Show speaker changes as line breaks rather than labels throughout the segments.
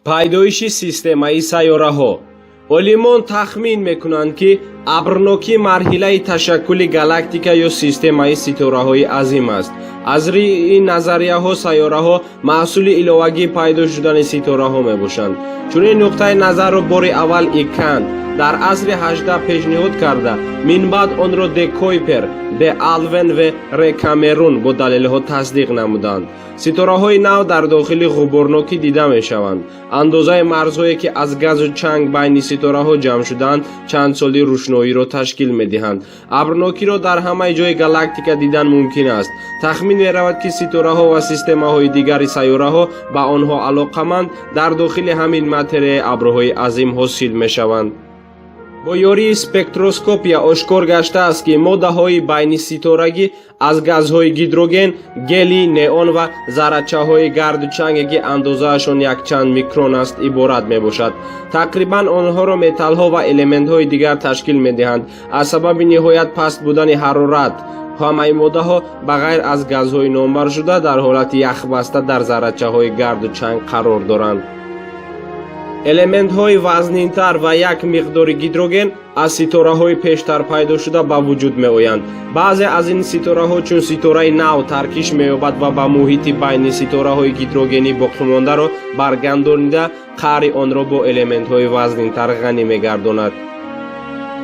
Пайдоиши системаи сайёраҳо. Олимон тахмин мекунанд, ки абрнокӣ марҳилаи ташаккули галактика ё системаи ситораҳои азим аст. Аз рӯи ин назарияҳо, сайёраҳо маҳсули иловагӣ пайдо шудани ситораҳо мебошанд. Чунин нуқтаи назарро бори аввал Иканд дар асри 18 пешниҳод карда, минбаъд онро де Койпер, де Алвен ва Рекамерун бо далелҳо тасдиқ намуданд. Ситораҳои нав дар дохили ғуборнокӣ дида мешаванд. Андозаи марзҳое, ки аз газу чанг байни ситораҳо ҷамъ шудаанд, чанд соли рӯшноиро ташкил медиҳанд. Абрнокиро дар ҳамаи ҷои галактика дидан мумкин аст. Тахмин меравад, ки ситораҳо ва системаҳои дигари сайёраҳо, ба онҳо алоқаманд, дар дохили ҳамин материяи абрҳои азим ҳосил мешаванд. Бо ёрии спектроскопия ошкор гаштааст, ки моддаҳои байниситорагӣ аз газҳои гидроген, гелий, неон ва заррачаҳои гарду чанге, ки андозаашон якчанд микрон аст, иборат мебошад. Тақрибан онҳоро металлҳо ва элементҳои дигар ташкил медиҳанд. Аз сабаби ниҳоят паст будани ҳарорат, ҳамаи моддаҳо, ба ғайр аз газҳои номбаршуда, дар ҳолати яхбаста дар заррачаҳои гарду чанг қарор доранд. Элементҳои вазнинтар ва як миқдори гидроген аз ситораҳои пештар пайдошуда ба вуҷуд меоянд. Баъзе аз ин ситораҳо чун ситораи нав таркиш меёбад ва ба муҳити байни ситораҳои гидрогенӣ боқимондаро баргардонида, қаъри онро бо элементҳои вазнинтар ғанӣ мегардонад.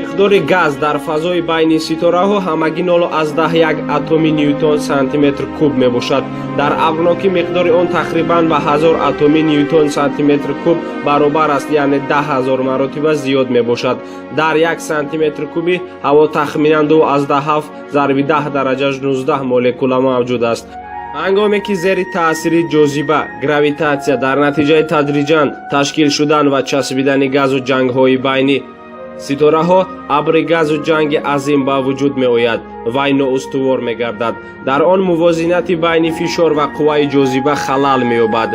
Миқдори газ дар фазои байни ситораҳо ҳамагӣ 0,1 атоми ньютон сантиметр куб мебошад. Дар абрнокӣ миқдори он тақрибан ба 1000 атоми ньютон сантиметр куб баробар аст, яъне 10 000 маротиба зиёд мебошад. Дар 1 сантиметр куби ҳаво тахминан 2,7 зарби 10 дараҷаш 19 молекула мавҷуд аст. Ҳангоме ки зери таъсири ҷозиба, гравитатсия, дар натиҷаи тадриҷан ташкил шудан ва часпидани газу чангҳои байни ситораҳо абри газу чанги азим ба вуҷуд меояд, вай ноустувор мегардад. Дар он мувозинати байни фишор ва қувваи ҷозиба халал меёбад,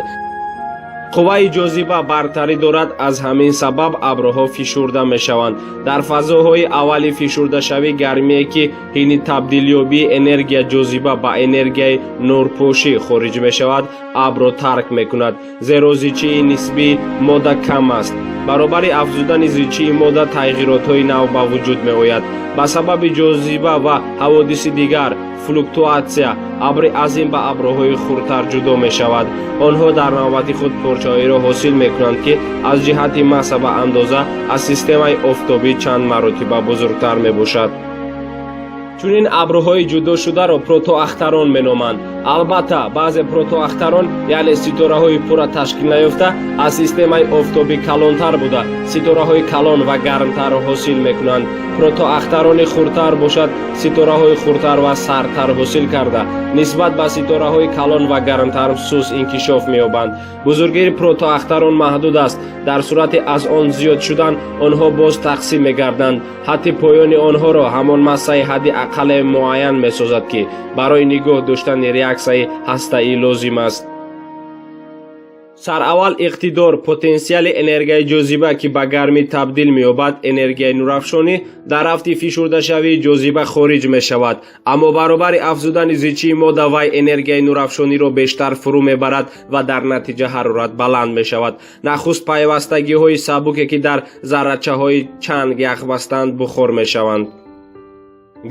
қувваи ҷозиба бартарӣ дорад. Аз ҳамин сабаб абрҳо фишурда мешаванд. Дар фазоҳои аввали фишурдашавӣ гармие, ки ҳини табдилёбии энергия ҷозиба ба энергияи нурпошӣ хориҷ мешавад, абрро тарк мекунад, зеро зичии нисбии модда кам аст. Баробари афзудани зичии модда тағйиротҳои нав ба вуҷуд меояд. Ба сабаби ҷозиба ва ҳаводиси дигар, флуктуатсия, абри азим ба абрҳои хурдтар ҷудо мешавад. Онҳо дар навбати худ порчаҳоеро ҳосил мекунанд, ки аз ҷиҳати масса ва андоза аз системаи офтобӣ чанд маротиба бузургтар мебошад. Чунин абрҳои ҷудошударо протоахтарон меноманд. Албатта, баъзе протоахтарон, яъне ситораҳои пурра ташкил наёфта, аз системаи офтобӣ калонтар буда, ситораҳои калон ва гармтарро ҳосил мекунанд. Протоахтарони хурдтар бошад, ситораҳои хурдтар ва сардтар ҳосил карда, нисбат ба ситораҳои калон ва гармтар суст инкишоф меёбанд. Бузургии протоахтарон маҳдуд аст. Дар сурати аз он зиёд шудан, онҳо боз тақсим мегарданд. Ҳадди поёни онҳоро ҳамон массаи ҳадди аққале муайян месозад, ки барои нигоҳ доштани реаксияи ҳастаӣ лозим аст. Сараввал иқтидор, потенсиали энергияи ҷозиба, ки ба гармӣ табдил меёбад, энергияи нурафшонӣ, дар рафти фишурдашавии ҷозиба хориҷ мешавад. Аммо баробари афзудани зичии модда вай энергияи нурафшониро бештар фурӯ мебарад ва дар натиҷа ҳарорат баланд мешавад. Нахуст пайвастагиҳои сабуке, ки дар заррачаҳои чанг яхбастанд, бухор мешаванд.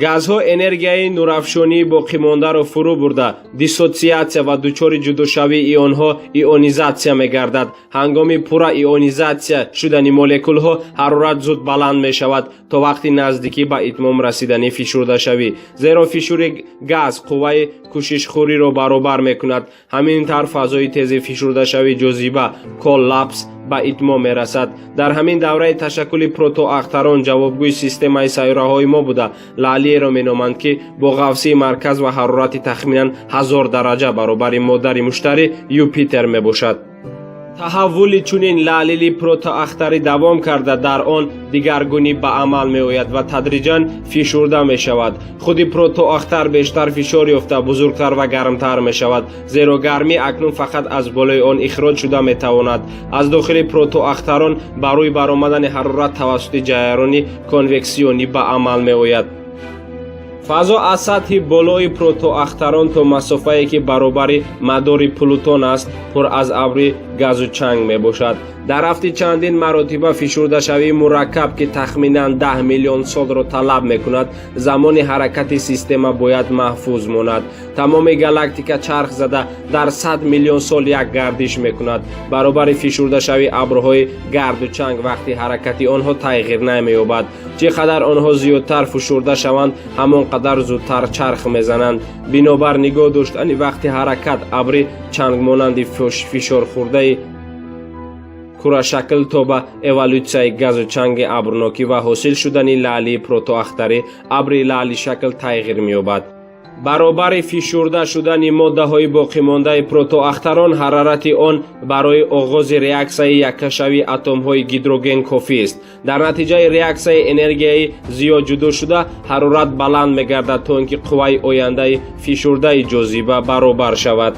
Газҳо энергияи нурафшонии боқимондаро фурӯ бурда, диссотсиатсия ва дучори ҷудошавии ионҳо, ионизатсия мегардад. Ҳангоми пурра ионизатсия шудани молекулҳо ҳарорат зуд баланд мешавад то вақти наздикӣ ба итмом расидани фишурдашавӣ, зеро фишури газ қувваи кӯшишхӯриро баробар мекунад. Ҳамин тавр, фазои тези фишурдашавии ҷозиба, коллапс, ба итмом мерасад. Дар ҳамин давраи ташаккули протоахтарон ҷавобгӯи системаи сайёраҳои мо буда, лаълиеро меноманд, ки бо ғафсии марказ ва ҳарорати тахминан 1000 дараҷа баробари модари Муштарӣ, Юпитер мебошад. Таҳаввули чунин лаълили протоахтарӣ давом карда, дар он дигаргунӣ ба амал меояд ва тадриҷан фишурда мешавад. Худи протоахтар бештар фишор ёфта, бузургтар ва гармтар мешавад, зеро гармӣ акнун фақат аз болои он ихроҷ шуда метавонад. Аз дохили протоахтарон ба рӯй баромадани ҳарорат тавассути ҷараёни конвексионӣ ба амал меояд. Фазо аз сатҳи болои протоахтарон то масофае, ки баробари мадори Плутон аст, пур аз абри газу чанг мебошад. Дар рафти чандин маротиба фишурдашавии мураккаб, ки тахминан 10 миллион солро талаб мекунад, замони ҳаракати система бояд маҳфуз монад. Тамоми галактика чарх зада дар 100 миллион сол як гардиш мекунад. Баробари фишурдашавии абрҳои гарду чанг вақти ҳаракати онҳо тағйир намеёбад. Чӣ қадар онҳо зиёдтар фушурда шаванд, ҳамон қадар зудтар чарх мезананд. Бинобар нигоҳ доштани вақти ҳаракат, абри чангмонанди фишорхӯрдаи курашакл то ба эволюсияи газу чанги абрнокӣ ва ҳосил шудани лаълии протоахтарӣ, абри лаълишакл тағйир меёбад. Баробари фишурда шудани моддаҳои боқимондаи протоахтарон, ҳарорати он барои оғози реаксияи яккашавии атомҳои гидроген кофист. Дар натиҷаи реаксияи энергияи зиёд ҷудо шуда, ҳарорат баланд мегардад, то ин ки қувваи ояндаи фишурдаи ҷозиба баробар шавад.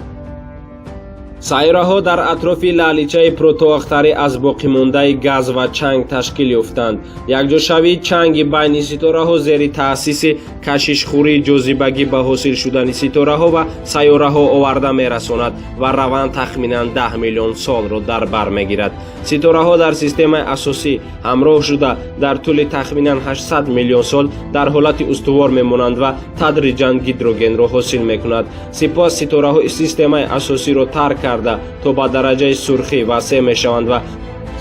Сайёраҳо дар атрофи лаъличаи протоахтарӣ аз боқимондаи газ ва чанг ташкил ёфтанд. Якҷошавии чанги байни ситораҳо зери таъсиси кашишхӯрии ҷозибагӣ ба ҳосил шудани ситораҳо ва сайёраҳо оварда мерасонад ва раванд тахминан 10 миллион солро дар бар мегирад. Ситораҳо дар системаи асосӣ ҳамроҳ шуда, дар тӯли тахминан 800 миллион сол дар ҳолати устувор мемонанд ва тадриҷан гидрогенро ҳосил мекунад. Сипос ситораҳои системаи асосиро тарк карда, то ба дараҷаи сурхӣ васеъ мешаванд ва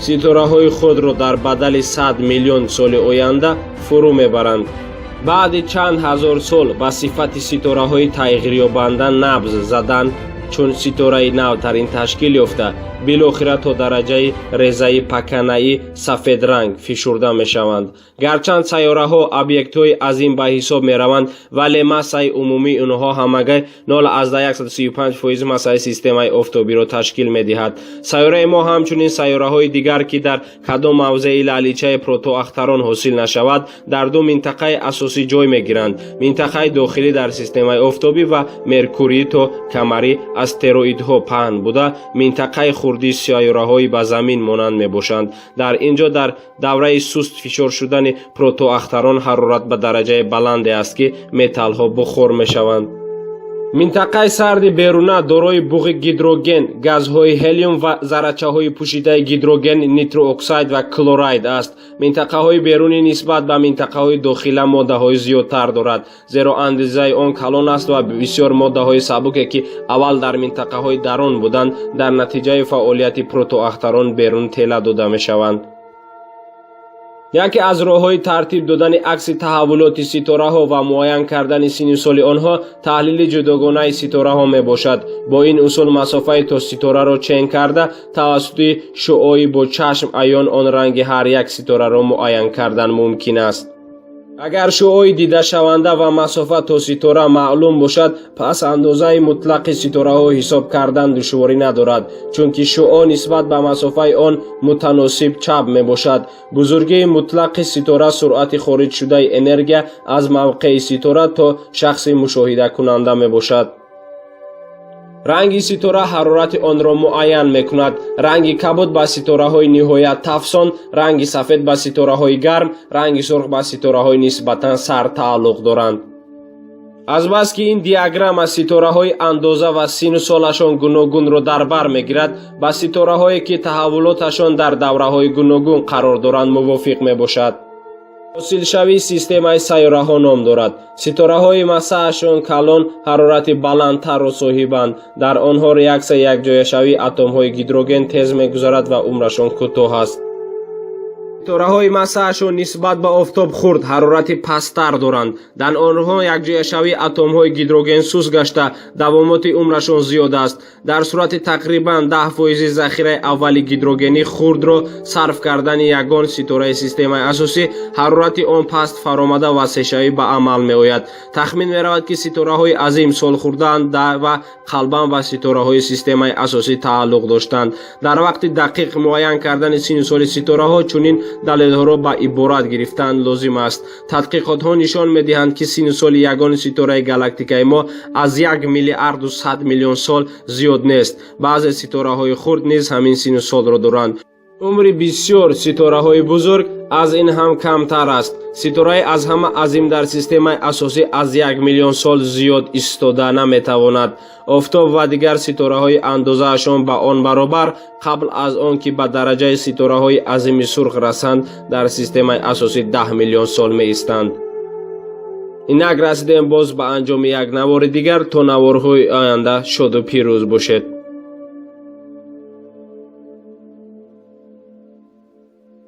ситораҳои худро дар бадали 100 миллион соли оянда фурӯ мебаранд. Баъди чанд ҳазор сол ба сифати ситораҳои тағйирёбанда набз задан, чун ситораи навтарин ташкил ёфта, билохира то дараҷаи резаи паканаи сафедранг фишурда мешаванд. Гарчанд сайёраҳо объектҳои азим ба ҳисоб мераванд, вале массаи умумии онҳо ҳамагӣ 0,135 фоизи массаи системаи офтобиро ташкил медиҳад. Сайёраи мо, ҳамчунин сайёраҳои дигар, ки дар кадом мавзеи лаъличаи протоахтарон ҳосил нашавад, дар ду минтақаи асосӣ ҷой мегиранд: минтақаи дохилӣ дар системаи офтобӣ ва Меркурӣ то камари астероидҳо паҳн буда, минтақаи хурди сайёраҳои ба Замин монанд мебошанд. Дар ин ҷо дар давраи суст фишор шудани протоахтарон ҳарорат ба дараҷаи баланде аст, ки металлҳо бухор мешаванд. Минтақаи сарди беруна дорои буғи гидроген, газҳои ҳелиум ва заррачаҳои пӯшидаи гидроген, нитрооксид ва хлорид аст. Минтақаҳои берунӣ нисбат ба минтақаҳои дохила моддаҳои зиёдтар дорад, зеро андозаи он калон аст ва бисёр моддаҳои сабуке, ки аввал дар минтақаҳои дарун буданд, дар натиҷаи фаъолияти протоахтарон берун тела дода мешаванд. Яке аз роҳҳои тартиб додани акси таҳаввулоти ситораҳо ва муайян кардани синну соли онҳо таҳлили ҷудогонаи ситораҳо мебошад. Бо ин усул масофаи то ситораро чен карда, тавассути шуои бо чашм аён он ранги ҳар як ситораро муайян кардан мумкин аст. Агар шуои дидашаванда ва масофа то ситора маълум бошад, пас андозаи мутлақи ситораҳо ҳисоб кардан душворӣ надорад, чунки шуо нисбат ба масофаи он мутаносиб чап мебошад. Бузургии мутлақи ситора суръати хориҷшудаи энергия аз мавқеи ситора то шахси мушоҳидакунанда мебошад. Ранги ситора ҳарорати онро муайян мекунад. Ранги кабуд ба ситораҳои ниҳоят тафсон, ранги сафед ба ситораҳои гарм, ранги сурх ба ситораҳои нисбатан сард тааллуқ доранд. Азбаски ин диаграмма ситораҳои андоза ва синну солашон гуногунро дар бар мегирад, ба ситораҳое, ки таҳаввулоташон дар давраҳои гуногун қарор доранд, мувофиқ мебошад. Ҳосилшавии системаи сайёраҳо ном дорад. Ситораҳои массаашон калон ҳарорати баландтарро соҳибанд, дар онҳо реаксияи якҷояшавии атомҳои гидроген тез мегузарад ва умрашон кӯтоҳ аст. Ситораҳои массаашон нисбат ба офтоб хурд ҳарорати пасттар доранд. Дар онҳо якҷояшавии атомҳои гидроген суст гашта, давомоти умрашон зиёд аст. Дар сурати тақрибан 10 фоизи захираи аввали гидрогенӣ хурдро сарф кардани ягон ситораи системаи асосӣ, ҳарорати он паст фаромада, васеъшавӣ ба амал меояд. Тахмин меравад, ки ситораҳои азим солхӯрдаанд ва қалбан ба ситораҳои системаи асосӣ тааллуқ доштанд. Дар вақти дақиқ муайян кардани синну соли ситораҳо чунин далелҳоро ба иборат гирифтан лозим аст. Тадқиқотҳо нишон медиҳанд, ки синну соли ягон ситораи галактикаи мо аз 1 миллиарду 100 миллион сол зиёд нест. Баъзе ситораҳои хурд низ ҳамин синну солро доранд. Умри бисёр ситораҳои бузург Аз ин ҳам камтар аст. Ситораи аз ҳама азим дар системаи асосӣ аз 1 миллион сол зиёд истода наметавонад. Офтоб ва дигар ситораҳои андозаашон ба он баробар, қабл аз он ки ба дараҷаи ситораҳои азими сурх расанд, дар системаи асосӣ 10 миллион сол меистанд. Инак, расидем боз ба анҷоми як навори дигар. То наворҳои оянда шоду пирӯз бошед.